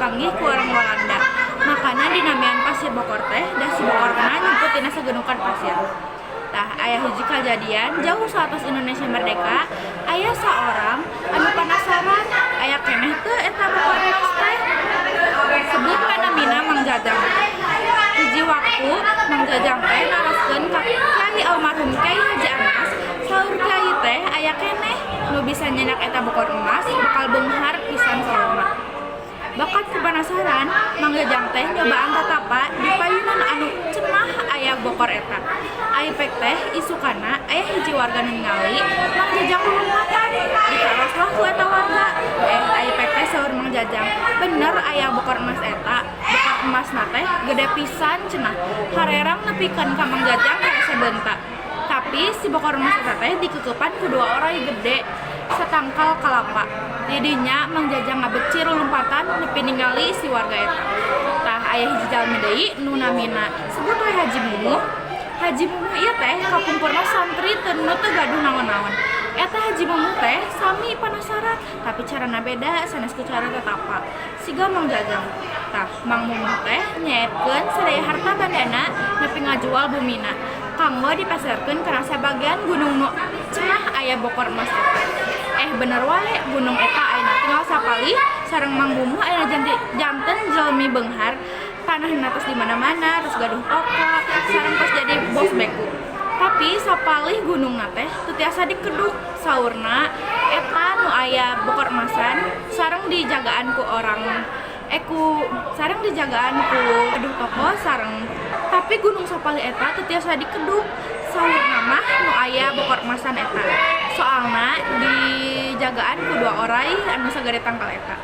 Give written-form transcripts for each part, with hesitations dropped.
dipanggih ku orang Walanda. Makana dinamian Pasir Bokor teh da si bokorna nyumput tina sagenukan pasir. Tah, aya hiji kajadian jauh saatos Indonesia merdeka, aya saorang anu panasaran aya keneh teu eta bokor emas teh. Sebut we namina Mang Jajang. Hiji waktu Mang Jajang teh naroskeun ka Kyai almarhum Kyai Haji Anas, saur Kyai teh aya keneh nu bisa nyandak eta bokor emas bakal beunghar pisan saurna. Bakat ku panasaran, Mang Jajang teh nyobaan tatapa di payunan anu cenah aya bokor eta. Ari pek teh isukana aya hiji warga nu ningali Mang Jajang lulumpatan. Ditaros lah ku eta warga. Eh, ari pek teh saur Mang Jajang, bener aya bokor emas eta. Bokor emasna teh gede pisan cenah. Harerang nepikeun ka Mang Jajang karasa beunta. Tapi si bokor emas eta teh dikeukepan ku dua oray gede satangkal kalapa. Didinya Mang Jajang ngabeci lulumpatan nepi ningali si warga eta. Tah, aya hiji jalmi deui nu namina sebut we Haji Mumuh. Haji Mumuh ieu teh kapungkurna santri teu nu teu gaduh naon-naon. Eta Haji Mumuh teh sami panasaran, tapi carana beda sanes ku cara tatapa. Siga Mang Jajang. Tah, Mang Mumuh teh nyaetkeun sadaya harta bandana nepi ngajual bumina kanggo dipeserkeun kana sabagian gunung nu cenah aya bokor emas eta. Eh, bener wae gunung eta ayeuna tinggal sapalih sareng Mang Mumuh ayeuna janten jalmi beunghar, tanahna tos di mana-mana, terus gaduh toko sareng tos jadi bos beku. Tapi sapalih gunungna teh teu tiasa dikeduk, saurna eta nu aya bokor emasan sareng dijagaan ku orang eh ku sareng dijagaan ku gaduh toko sareng, tapi gunung sapalih eta teu tiasa dikeduk, saurna mah nu aya bokor emasan eta soalna dijagaan ku dua oray anu sagede tangkal eta.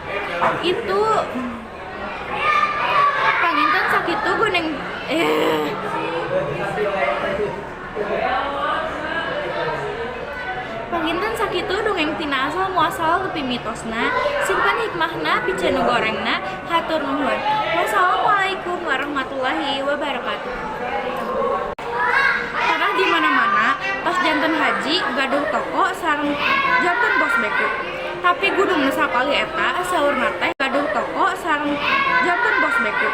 Itu panginten sakitu guneng eh. Panginten sakitu dongeng tina asal muasal nepi mitosna, simpen hikmahna piceun nu gorengna, hatur nuhun. Wassalamualaikum warahmatullahi wabarakatuh. Tanah di mana-mana tos janten haji gaduh toko sareng janten bos beku. Tapi gunung nu sapalih eta saurna teh gaduh toko sareng janten bos beku.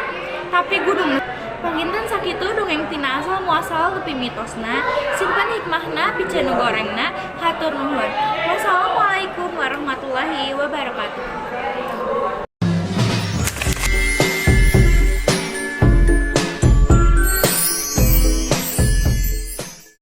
Tapi gunung. Panginten sakitu dongeng tina asal muasal nepi mitosna, simpen hikmahna piceun nu gorengna, hatur nuhun. Wassalamualaikum warahmatullahi wabarakatuh.